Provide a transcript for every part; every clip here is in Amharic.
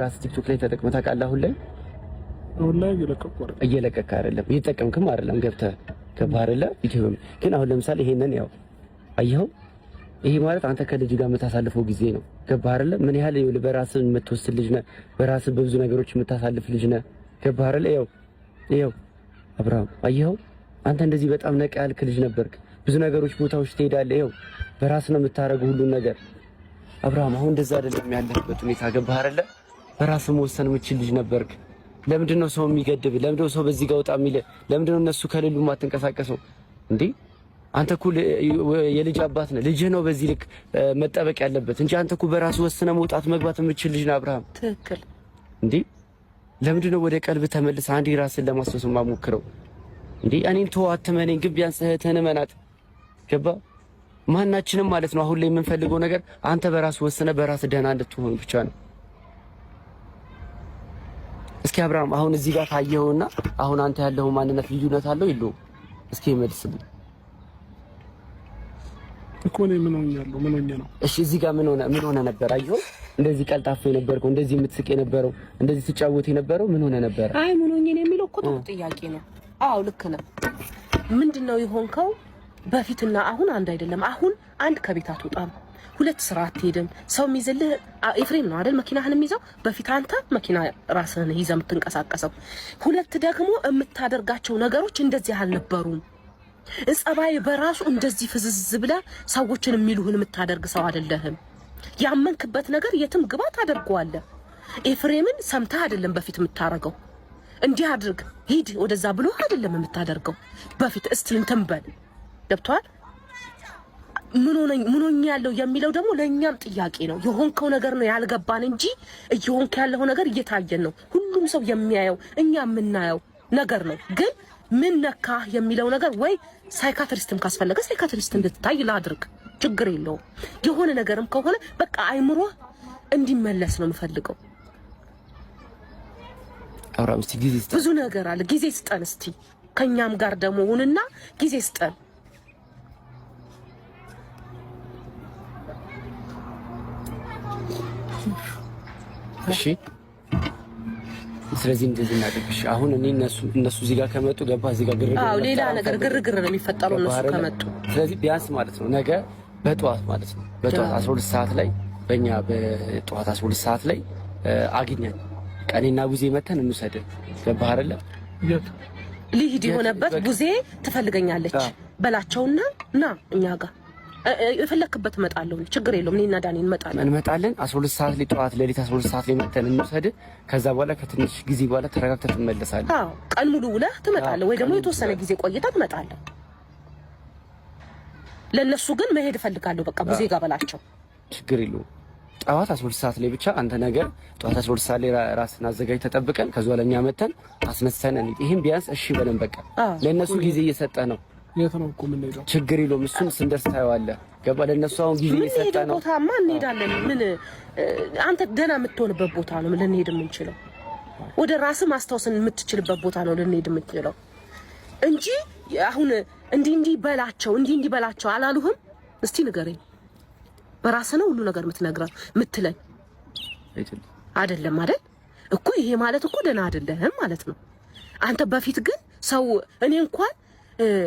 ራስህ ቲክቶክ ላይ ተጠቅመህ ታውቃለህ? አሁን ላይ አሁን ላይ እየለቀቅኩ አይደለም። እየለቀቅህ አይደለም፣ እየተጠቀምክም አይደለም። ገብተህ ገባህ አይደለ? ዩቲዩብም ግን አሁን ለምሳሌ ይሄንን ያው አየኸው፣ ይሄ ማለት አንተ ከልጅ ጋር የምታሳልፈው ጊዜ ነው። ገባህ አይደለ? ምን ያህል ይኸውልህ፣ በራስህ የምትወስድ ልጅ ነህ። በራስህ በብዙ ነገሮች የምታሳልፍ ልጅ ነህ። ገባህ አይደለ? ይኸው ይኸው አብርሃም አየኸው፣ አንተ እንደዚህ በጣም ነቃ ያልክ ልጅ ነበርክ። ብዙ ነገሮች ቦታዎች ትሄዳለህ። ይኸው በራስህ ነው የምታደርገው ሁሉን ነገር። አብርሃም አሁን እንደዛ አይደለም ያለህበት ሁኔታ። ገባህ አይደለ? በራስህ መወሰን የምችል ልጅ ነበርክ። ለምንድን ነው ሰው የሚገድብ? ለምንድን ነው ሰው በዚህ ጋር ወጣ የሚል? ለምንድን ነው እነሱ ከሌሉ የማትንቀሳቀሰው እንዴ? አንተ እኮ የልጅ አባት ነህ። ልጅህ ነው በዚህ ልክ መጠበቅ ያለበት እንጂ አንተ እኮ በራስህ ወስነህ መውጣት መግባት የምችል ልጅ ነህ አብርሃም። ትክክል። እንዴ ለምንድን ነው ወደ ቀልብ ተመልሰህ አንዴ ራስህን ለማስታወስ የማሞክረው? እንዴ እኔን ተው አትመነኝ፣ ግን ቢያንስ እህትህን እመናት። ገባ? ማናችንም ማለት ነው አሁን ላይ የምንፈልገው ነገር አንተ በራስህ ወስነህ በራስህ ደህና እንድትሆን ብቻ ነው። እስኪ አብርሃም አሁን እዚህ ጋር ታየኸውና አሁን አንተ ያለው ማንነት ልዩነት አለው የለውም? እስኪ መልስልኝ። እኮ እኔ ምን ሆኛለሁ? ምን ሆኜ ነው? እሺ እዚህ ጋር ምን ሆነ ነበር? አየኸው፣ እንደዚህ ቀልጣፋ የነበርከው፣ እንደዚህ የምትስቅ የነበረው፣ እንደዚህ ትጫወት የነበረው ምን ሆነ ነበር? አይ ምን ሆኜ ነው የሚለው እኮ ጥሩ ጥያቄ ነው። አዎ ልክ ነህ። ምንድን ነው የሆንከው? በፊትና አሁን አንድ አይደለም። አሁን አንድ ከቤት አትወጣም፣ ሁለት ስራ አትሄድም። ሰው የሚይዝልህ ኤፍሬም ነው አይደል? መኪናህን የሚይዘው። በፊት አንተ መኪና ራስህን ይዘህ የምትንቀሳቀሰው። ሁለት ደግሞ የምታደርጋቸው ነገሮች እንደዚህ አልነበሩም። ጸባይ በራሱ እንደዚህ ፍዝዝ ብለህ ሰዎችን የሚሉህን የምታደርግ ሰው አይደለህም። ያመንክበት ነገር የትም ግባ ታደርገዋለህ። ኤፍሬምን ሰምተህ አይደለም በፊት የምታረገው። እንዲህ አድርግ ሂድ ወደዛ ብሎ አይደለም የምታደርገው። በፊት እስቲ እንትን በል ገብቶሃል። ምን ሆኜ ያለው የሚለው ደግሞ ለእኛም ጥያቄ ነው። የሆንከው ነገር ነው ያልገባን እንጂ እየሆንክ ያለው ነገር እየታየን ነው። ሁሉም ሰው የሚያየው እኛ የምናየው ነገር ነው። ግን ምን ነካህ የሚለው ነገር ወይ psychiatrist ም ካስፈለገ psychiatrist እንድትታይ ላድርግ፣ ችግር የለውም። የሆነ ነገርም ከሆነ በቃ አይምሮህ እንዲመለስ ነው የምፈልገው። አብርሃም እስቲ ጊዜ ስጠን። ብዙ ነገር አለ። ጊዜ ስጠን እስቲ ከኛም ጋር ደግሞ ሁንና ጊዜ ስጠን። እሺ ስለዚህ እንደዚህ እናድርግ። እሺ አሁን እኔ እነሱ እዚህ ጋር ከመጡ ገባ እዚህ ጋር ግርግር አዎ ሌላ ነገር ግርግር ነው የሚፈጠረው እነሱ ከመጡ። ስለዚህ ቢያንስ ማለት ነው ነገ በጠዋት ማለት ነው በጠዋት 12 ሰዓት ላይ በእኛ በጠዋት 12 ሰዓት ላይ አግኘን ቀኔና ቡዜ መተን እንውሰድ። ገባህ አይደለ? የት ሊሂድ የሆነበት ቡዜ ትፈልገኛለች በላቸውና ና እኛ ጋር የፈለክበት እመጣለሁ። ችግር የለውም። እኔና ዳኒ እንመጣለን እንመጣለን። 12 ሰዓት ላይ ጠዋት ሌሊት 12 ሰዓት ላይ መተን እንውሰድ። ከዛ በኋላ ከትንሽ ጊዜ በኋላ ተረጋግተህ ትመለሳለህ። አዎ ቀን ሙሉ ውለህ ትመጣለህ፣ ወይ ደግሞ የተወሰነ ጊዜ ቆይተህ ትመጣለህ። ለእነሱ ግን መሄድ እፈልጋለሁ በቃ ቡዜ ጋር በላቸው። ችግር የለውም። ጠዋት 12 ሰዓት ላይ ብቻ አንተ ነገር ጠዋት 12 ሰዓት ላይ ራስን አዘጋጅ ተጠብቀን፣ ከዛ በኋላ እኛ መተን አስነሳን እንሂድ። ይሄን ቢያንስ እሺ በለን በቃ። ለእነሱ ጊዜ እየሰጠህ ነው። የት ነው እኮ የምንሄደው? ችግር የለውም። እሱን ስንደርስ ታየዋለህ። ገባ? ለእነሱ አሁን ጊዜ እየሰጠህ ነው። ቦታማ እንሄዳለን። ምን አንተ ደህና የምትሆንበት ቦታ ነው ልንሄድ የምንችለው። ወደ ራስህ ማስታወስን የምትችልበት ቦታ ነው ልንሄድ የምንችለው እንጂ አሁን እንዲህ እንዲህ በላቸው እንዲህ እንዲህ በላቸው አላሉህም? እስቲ ንገረኝ። በራስህ ነው ሁሉ ነገር የምትነግረው የምትለኝ አይደለም አይደል? እኮ ይሄ ማለት እኮ ደህና አይደለህም ማለት ነው። አንተ በፊት ግን ሰው እኔ እንኳን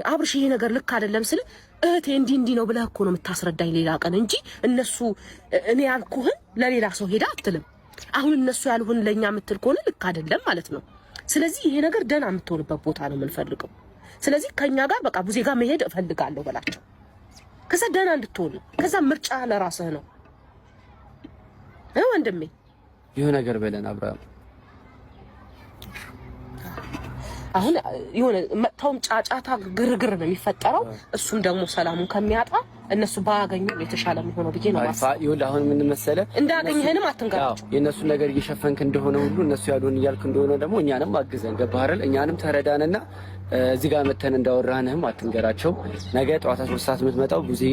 አብርሽ ይሄ ነገር ልክ አይደለም ስል እህቴ እንዲህ እንዲህ ነው ብለህ እኮ ነው የምታስረዳኝ ሌላ ቀን እንጂ እነሱ እኔ ያልኩህን ለሌላ ሰው ሄዳ አትልም። አሁን እነሱ ያልሁን ለእኛ የምትል ከሆነ ልክ አይደለም ማለት ነው። ስለዚህ ይሄ ነገር ደህና የምትሆንበት ቦታ ነው የምንፈልገው። ስለዚህ ከኛ ጋር በቃ ቡዜ ጋር መሄድ እፈልጋለሁ በላቸው። ከዛ ደህና እንድትሆን ነው። ከዛ ምርጫ ለራስህ ነው ወንድሜ። ይህ ነገር በለን አብርሃም። አሁን የሆነ መጥተውም ጫጫታ ግርግር ነው የሚፈጠረው። እሱም ደግሞ ሰላሙን ከሚያጣ እነሱ ባያገኙ የተሻለ የሚሆነው ብዬ ነው የማስበው። ይኸውልህ አሁን ምን መሰለህ፣ እንዳገኘህንም አትንገራቸው። የእነሱን ነገር እየሸፈንክ እንደሆነ ሁሉ እነሱ ያሉን እያልክ እንደሆነ ደግሞ እኛንም አግዘን፣ ገባህ አይደል? እኛንም ተረዳንና እዚህ ጋር መተን እንዳወራንህም አትንገራቸው። ነገ ጠዋት 12 ሰዓት የምትመጣው ቡዜ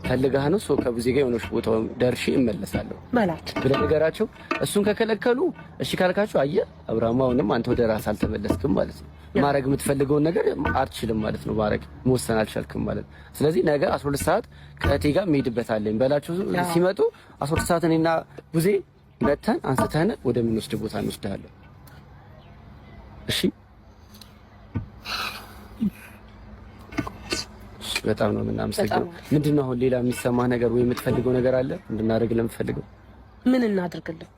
ፈልጋህ ነው። so ከቡዜ ጋር የሆነች ቦታ ደርሼ እመለሳለሁ በላቸው ብለህ ንገራቸው። እሱን ከከለከሉ እሺ ካልካቸው፣ አየህ አብርሃም፣ አሁንም አንተ ወደ ራስህ አልተመለስክም ማለት ነው። ማድረግ የምትፈልገውን ነገር አትችልም ማለት ነው። ማድረግ መወሰን አልቻልክም ማለት ነው። ስለዚህ ነገ 12 ሰዓት ከእህቴ ጋር የምሄድበት አለኝ በላቸው። ሲመጡ 12 ሰዓት እኔና ቡዜ መተን አንስተን ወደምንወስድ ቦታ እንወስድሃለን። እሺ፣ በጣም ነው የምናመሰግነው። ምንድን ነው አሁን ሌላ የሚሰማ ነገር ወይ የምትፈልገው ነገር አለ እንድናደርግ ለምትፈልገው? ምን እናድርግልህ?